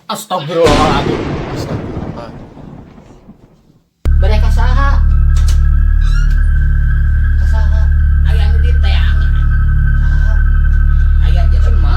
Astagfirullahaladzim. Astagfirullah. Mereka saha? Saha? Aya nu diteangan. Saha? Aya jelema.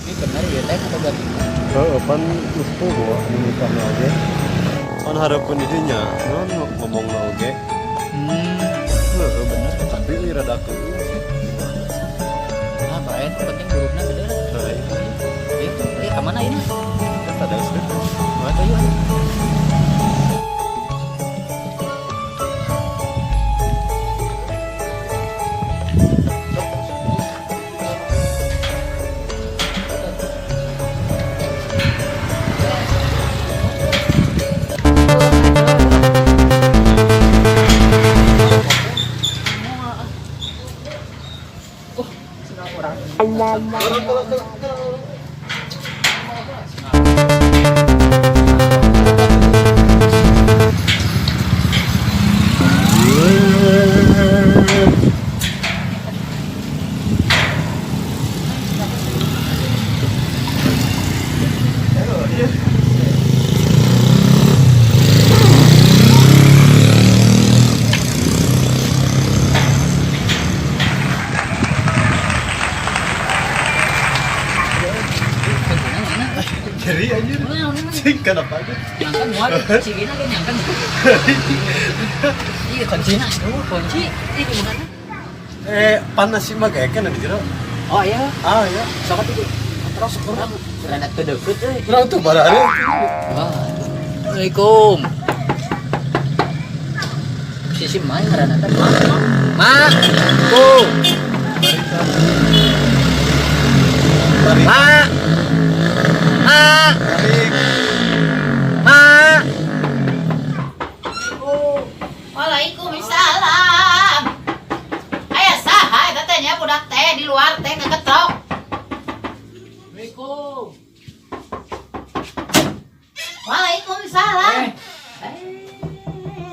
Ini bener ya teh atau gak? Heeh, pan geus poho anu nikahna oge. Pan hareupeun di dinya, naon ngomongna oge. Heeh, bener. Tapi euy rada keueuh sih. Gimana sih? Ah, bae penting hurufna gede lah. Nah, iya. Iya, iya ka mana ini? Kan ada sih. Mana yuk? Jadi anjir. Cing kenapa aja? Nyangkan muat, si Gina kan nyangkan. Iya, kuncina, aduh, kunci. Ini gimana? Eh, panas sih mah kayak kan di jero. Oh iya, Ah ya. sok atuh. Terus kurang rada teu deukeut euy. Urang tuh barare. Wah. Assalamualaikum. Sisi main ngaranna teh. Ma. Ku. Tarik. Ma. Ma. Tarik. Ma. Waalaikumsalam. Aya saha eta teh nya budak teh di luar teh ngeketrok. Assalamualaikum. Waalaikumsalam. Eh,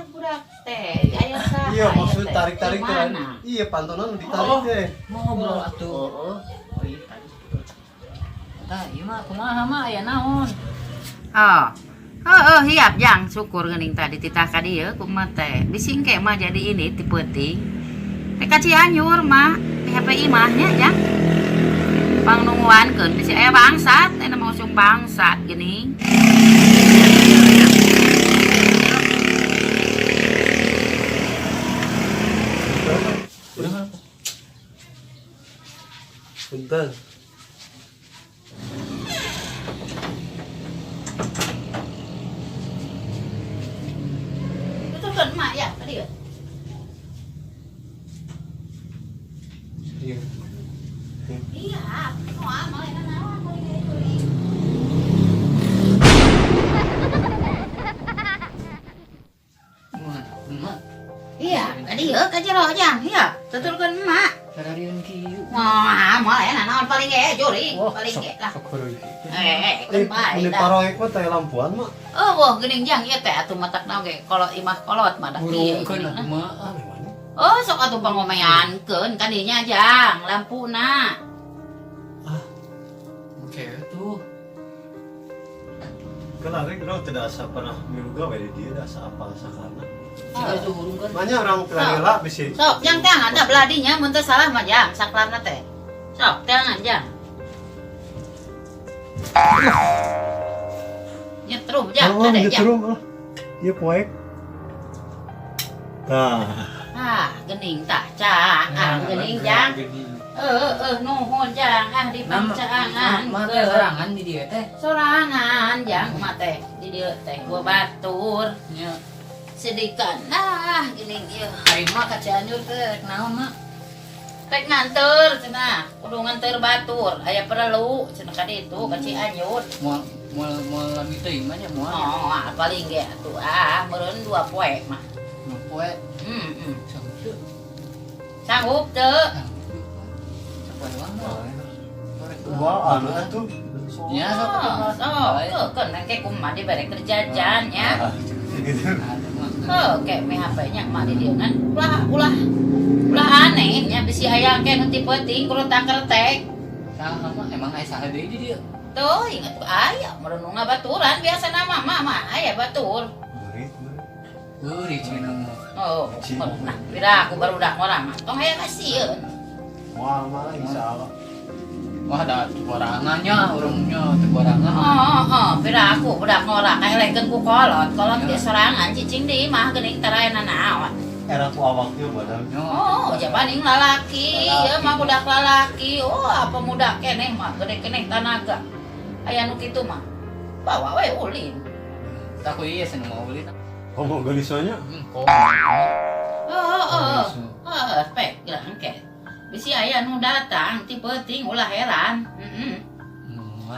budak teh aya saha? Iya, maksud teh? tarik-tarik Di teh. mana? Iya, pantonan ditarik teh. Mau ngobrol atuh. Oh, Oh iya tadi. Tah, ieu mah kumaha mah aya naon? Oh. Heeh, hiap jang syukur geuning tadi titah ka dieu kumaha teh. Bisi engke mah jadi ini ti peuting. Teh ka Cianjur mah di HP imahnya jang. Pangnungguankeun bisi aya bangsat, eta mah usum bangsat geuning. Bentar. Tuturkeun emak ya tadi ya. Iya. Iya, moal moal eta naon paling ge jurig. Wah, emak. Iya, tadi ya ka jero jang, iya, tuturkeun emak. Sararieun kieu. Moal moal eta naon paling ge jurig, Wah, paling ge lah. sok heureui kieu. Eh, Eh, keun bae meni dah. paroek mah teh lampuan mah. Oh, wah, geuning jang ieu teh atuh matak naon ge kolot imah kolot mah dah kieu. Hurungkeun Geuning, atuh ah. mah. Ah, mana? Oh, sok atuh pangomeankeun ka dinya jang, lampuna. Oke tuh. Kan ari urang tidak asa pernah milu gawe di dieu da asa apal sakarna. Siga itu hurungkeun. Banyak orang rela bisi. Sok, jang teangan dah belah dinya mun teu salah mah jang, saklarna teh. Sok, teangan jang. Nyetrum jang, Oh, kade jang. nyetrum ah. Ieu poek. Tah. Ah, geuning tah caang geuning jang. Eh, nuhun jang, ah di pancaangan. Mah teh sorangan di dieu teh. Sorangan jang mah teh di dieu teh gua batur. Nya. Sedikan ah geuning ieu. Ari mah ka Cianjur teh rek naon mah? Rek nganter cenah, kudu nganter batur, aya perlu cenah ka ditu ka Cianjur. Moal moal moal lami teuing mah nya moal. Oh, paling ge atuh ah, meureun 2 poe mah. 2 poe. Heeh. Sanggup teu? Sanggup teu? Sapoe mah moal. Duaan atuh. Ya sok Oh, keun engke kumaha dibere kerja jajan nya. Gitu. Heuh, ke me HP-nya mah di dieu ngan ulah ulah ulah aneh nya bisi aya ke nu ti peuting kuretak kertek. Tah mah emang aya saha deui di dieu? Tuh, ingat tuh aya meureun nu ngabaturan biasa nama mah mah aya batur. Murid. Geurit cenah mah. Oh, nah, pira aku barudak ngora mah. Tong aya kasieun. Moal mah insyaallah. Wah, da teborangannya, urangnya teborangan. Oh, pira aku budak ngora kaelehkeun ku kolot, kolot ge sorangan cicing di imah geuning tarayana naon. Era ku awaknya badan. Oh, jabaning lalaki, ya mah budak lalaki. Oh, apa muda keneh mah gede keneh tanaga. Aya nu kitu mah. Bawa we ulin. Tak ku iya seneng mau ulin. Komo geulisnya? Komo. Oh. Oh, pek geura engke. Bisi aya nu datang ti peuting ulah heran. Heeh.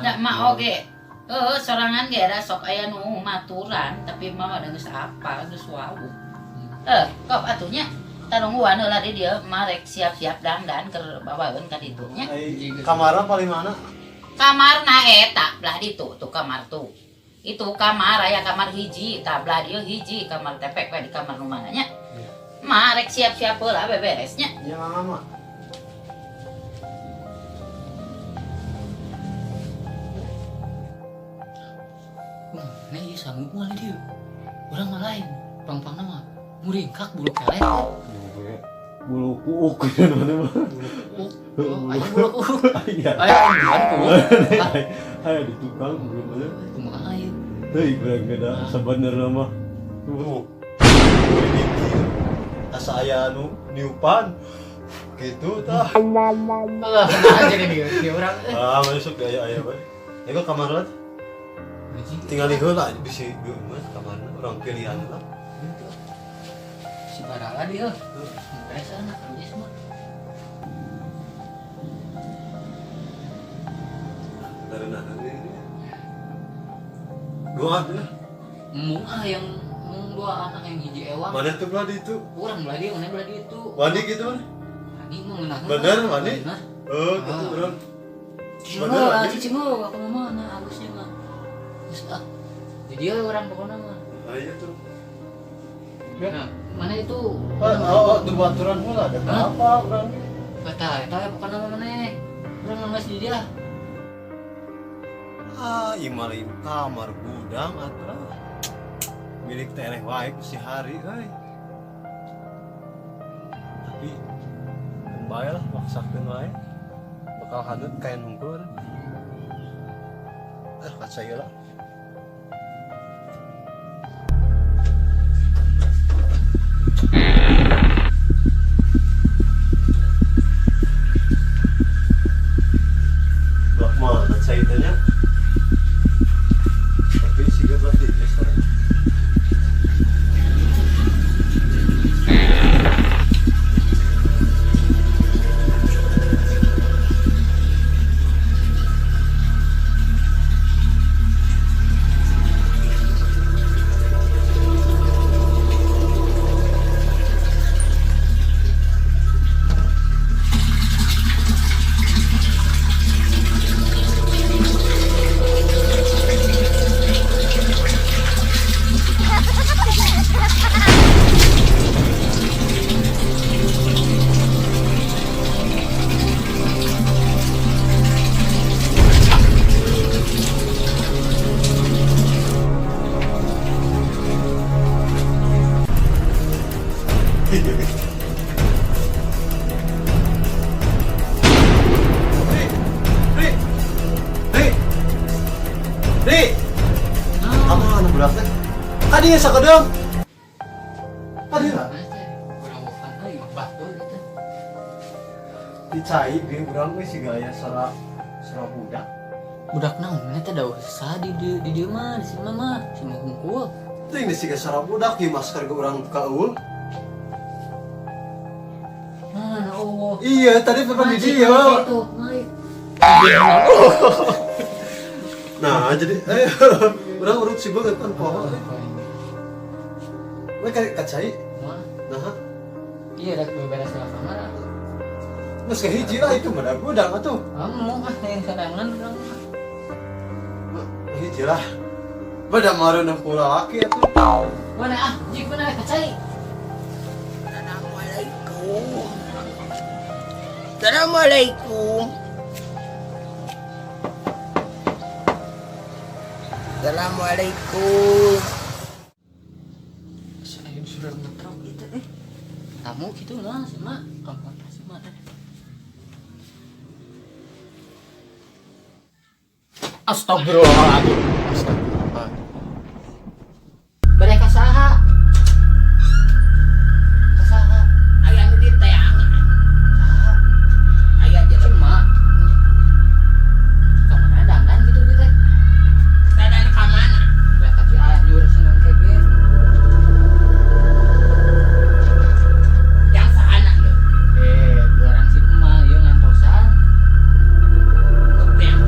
Da mah oge. Heuh, sorangan ge da sok aya nu maturan, tapi mah da geus apal, geus wawuh. Kok atuh nya tarungguan heula di dieu marek siap-siap dangdan keur bawaeun ka ditu nya. Kamarna paling mana? Kamarna eta belah ditu tuh kamar tuh. Itu kamar aya kamar hiji, tah belah dieu hiji kamar tepek we di kamar nu mana nya. Marek siap-siap heula beberes nya. Ya mama. Nah, iya sanggup moal di dieu. Urang mah lain, pang-pangna mah muringkak bulu kelek. Bulu kuuk gitu mana mah. Bulu kuuk. Oh, aya bulu kuuk. Iya. Aya bukan kuuk. Aya di tukang belum ada. Kumaha ieu? Teuing urang beda sebenarnya mah. Tuh. Asa aya anu niupan gitu tah. Alah, nah jadi dia urang. Ah, masuk aya aya bae. Ieu kamar lah. Tinggal di heula bisi mah kamarna urang pilihan lah. Si barala dia. Beres anak geus mah. Dareunah ini. Dua ya. Mung ah yang mung dua anak yang hiji ewang. Mana tuh belah itu? Urang belah dia, mana belah dia itu. Wani gitu mana? Wani mah ngeunah. Bener wani? Oh, gitu urang. Bener wani. Cicing aku mah mana halusnya mah. Geus ah. Jadi dia orang pokoknya mah. Ayo tuh. Nah, mana itu? Oh, di baturan heula ada apa urang? Kata eta pokoknya mah mana? Urang geus di dia. Ah, ieu mah lain kamar gudang atuh. Milik tereh wae ku si Hari euy. Tapi bae lah maksakeun wae. Bakal haneut kain hungkul. Kaca ieu lah. Blok mana cai teh nya? Tapi siga belah di dieu sore. Ri, kamu mana budak teh? Tadi ya sakedeung. Tadi lah. Dicai ge urang we siga aya sora sora budak. Budak naon mana teh da saha di dieu mah di sini mah si mah hungkul. Teuing di siga sora budak ieu masker ge urang ka eueuh. Mana oh Iya, tadi pernah di dia. Itu, naik. Nah, jadi urang urut si banget kan poho. We ka cai. Nah. Iya, rek beberes lah kamar. Geus kahiji lah itu mah gudang atuh. Kamu ah yang sarangan urang mah. Hiji lah. Bada mareuneuh ku lalaki atuh. Mana ah, jik mana ka cai. Assalamualaikum. Assalamualaikum. Assalamualaikum. Saya sudah ngetrok itu eh. Kamu gitu lah sama konfrontasi mah teh. Astagfirullahaladzim. Astagfirullah. Mereka saha? Kasaha? Aya nu diteangan. Saha? Aya jelema. Cuma kamana dandan gitu dia teh. Dandan ka mana? Mereka Cianjur senang kege. Yang sahana ieu? Dua orang si emak ieu ngantosan. Yang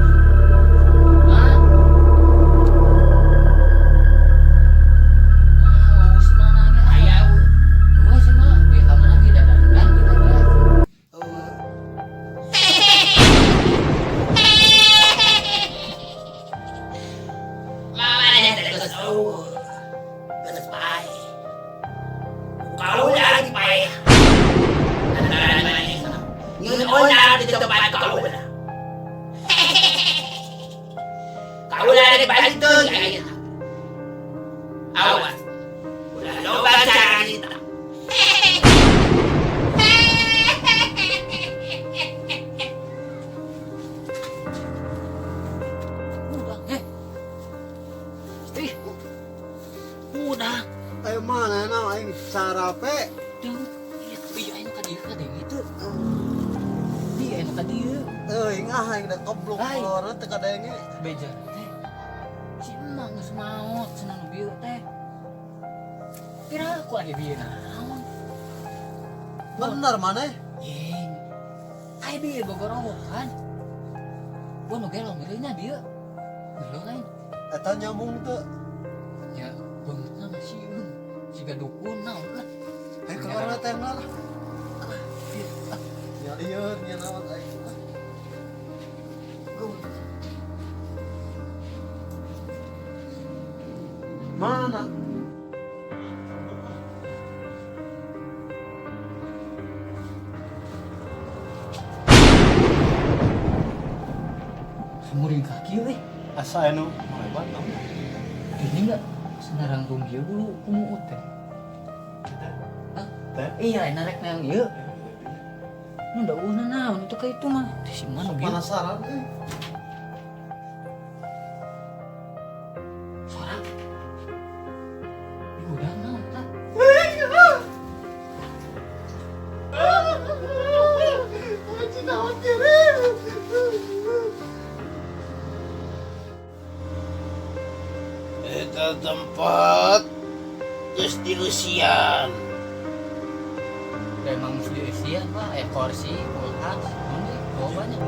Mak. Ah, si mana ge? aya Oh, si mak di kamana ge dandan gitu ge. Oh. Mama geus eueuh. Geus paeh. Kaula lagi paeh. Ngeun onar di tempat kaula. Kaula rek balik teuing ayeuna. Awas. Ulah loba carita. Udah, eh. Ih. Udah. Ayo mana na aing sarape. Duh, iya, iya, ayo ka dieu ka deui teu. Iya, anu ka dieu. Teuing ah aing da goblok Lain. kolorna teu kadenge. Beja teh. Si emak geus maot cenah nu bieu teh. Kira aku aya bieu naon? Bener maneh? Yeng. Aya bieu gogorowokan. Gua nu gelo ngeureunnya bieu. Gelo lain. Eta nyambung teu. Ya, beungeutna mah sieun. Siga dukun naon lah. Ayo keluar teh lah. Ya lieur nya naon aing. Go. Mana? Semuring kaki euy. Asa anu melebat naon? Ini enggak senarangtung ieu bulu kumuut teh. Hah? Teh? Iya, narek nang ieu. Nu da eueuh naon itu ka itu mah. Di si mana bieu? Penasaran euy. Suara. Ih, udah naon tah? Naon kiri? Eta tempat geus dieusian. Da emang mesti dieusian, Pak. Aya kursi, kulkas, naon deui? Loba banyak.